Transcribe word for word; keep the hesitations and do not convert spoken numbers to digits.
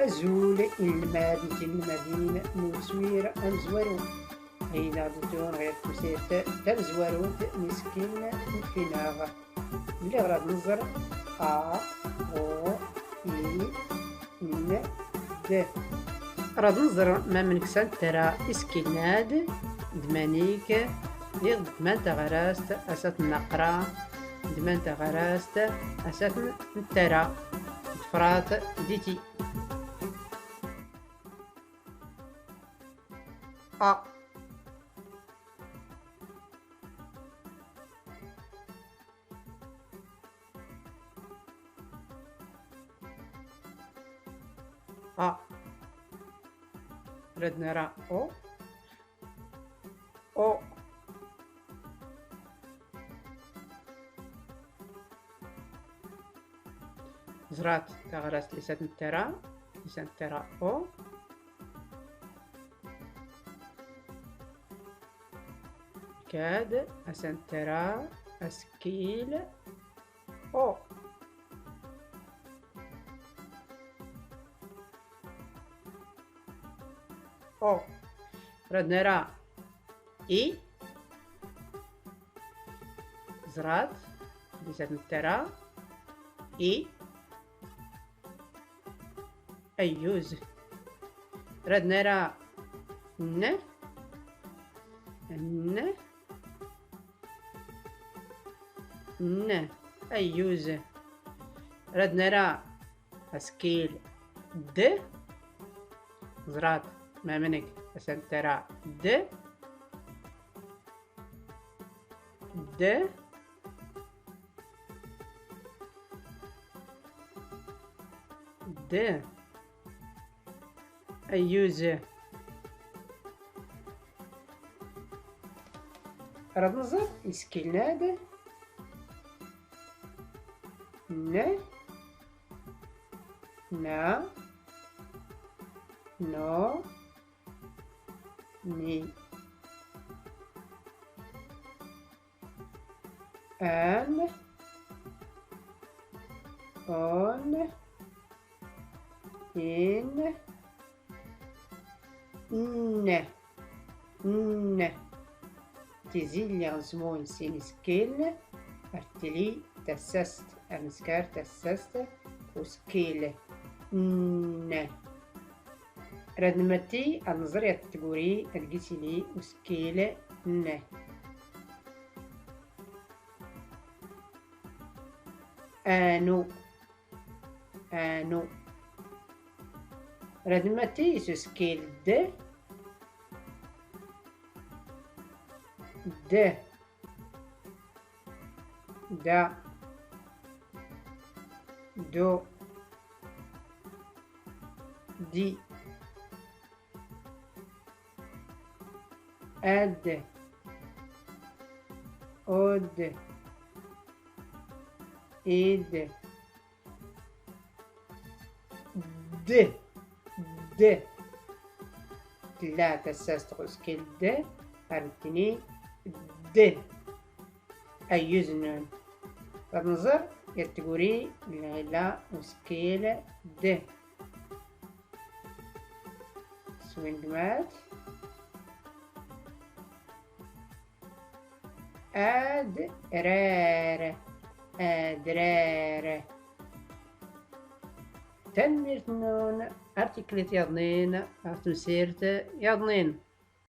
Azul inelmaden d tinelmadin n uswir amezwaru. Aynaɣ d-ttun ɣer temsirt tamezwarut n isekkilen n tfinaɣ. Lliɣ rad nẓer a, o, i, n, d. Rad nẓer mamnk s ad nttara isekkilen-ad, d manik, diɣ d man taɣarast as at naqra, d man taɣarast as at nttara. Ḍfrat diti. A. A. Rad nara o. O. Ẓrat taɣarast is at nttara, is at nttara o. Kad as at nttara asekkil o. O. Rad nara i. Ẓrat, is at nttara i. Ayyuz. Rad nara n. N. N. Ayyuz. Rad nara asekkil d. Ẓrat mamnk as at nttara d. D. D. Ayyuz. Rad nẓer isekkilen-ad. N. Na. No. Ni. An. On. In. N. N. Tizi lliɣ nzmu n sin isekkilen, ar tili tassast, ar nskar tassast usekkil n. Rad nmatti ad nẓer yat tguri ad gis ili usekkil n. Anu. Anu. Rad nmatti s usekkil d. D. Da. Do. Di. Ad. Od. Id. D. D. Tella tassast ɣ usekkil d, ar nettini d. Ayyuz nnun. Rad nẓer yat tguri n lɣila n usekkil d. Swingmat. Adrar. Adrar. Tanemmirt nnun, ar tiklit yaḍnin, ar temsirt yaḍnin.